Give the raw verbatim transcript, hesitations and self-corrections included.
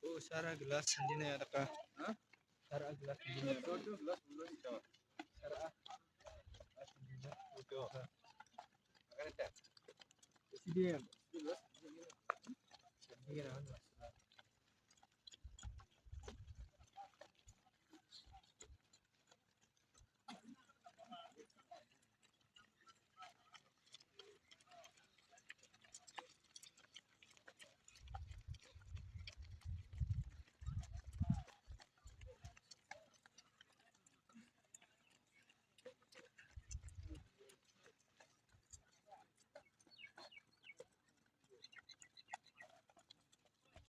Oh, sara glass sendiri ada kah? Hah? Sara glass sendiri. Ada tu glass belum itu. Sara glass sendiri. Itu. Akan ada. Sendiri. Sendiri.